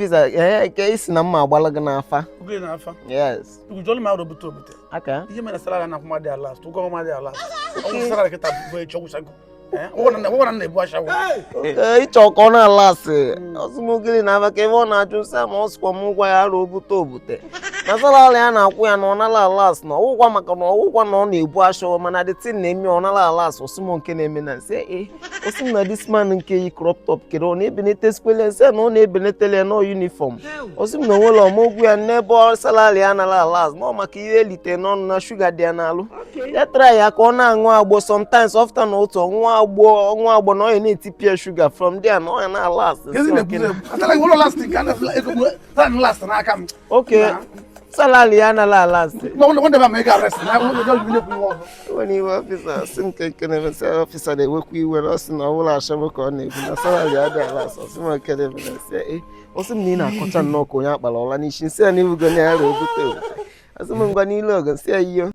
Officer, ee, ke ị sị na mma agbala gị n'afa. Oge na-afa. Yes. Ugwu jụọlụ m arụ obute obute. Aka. Ihe mere salary na akwụma dị alast, ụgwọ ọnwa dị alast. Ọgwụ salary kịta bụ echi ọgwụchago. Ụgwọ na na-ebu ashawo. Ee, ịchọ ka ọ na-alasị. Ọsụmogili na-aba ka ebe ọ na-ajụ nsị ma ọ sịkwa m ụgwọ ya arụ obute obute. Na salary a na-akwụ ya na ọ nala alas na ọwụkwa maka na ọwụkwa na ọ na-ebu ashawo, mana the thing na-eme ọ nala alas. Ọsụmọ nke na-eme na nsị ee, ọsị m na this man nke yi crop top kere ọ na-ebenetesikwele nsị na ọ na-ebenetele ya nọ uniform. Ọsị m na onwere ọmụgwụ ya n'ebe salary ya nala alas na ọ maka ihe elite n'ọnụ na shuga dị ya n'alụ. Ya try ya ka ọ na-aṅụ agbọ sometimes after na otu ọnwa agbọ ọnwa agbọ na ọ ya na-etipịa shuga from there na ọ ya na-alas. Gezi na-ekwuzi ekwu. Ụlọ last nke a na-efula ego m salary last n'aka m. Okay, salary ya nala alas. Nwanne m ama ego arrest na ụlọ ọjọọ na-ekwu ihe ọzọ. Nwere iwe officer, sị m nke na-emesị officer na-ewekwa iwe na ọ sị na ọ bụla ashawo ka ọ na-ebu na salary adịghị alas. Ọ sị m nke na-eme na sị e, ọ sị m na ị na-akọcha nnọọ ka onye akpara ọla n'isi. Nsị ya na ibugo na ya obute obute. Asị m ngwa n'ilu ọgụ, nsị ya iyo.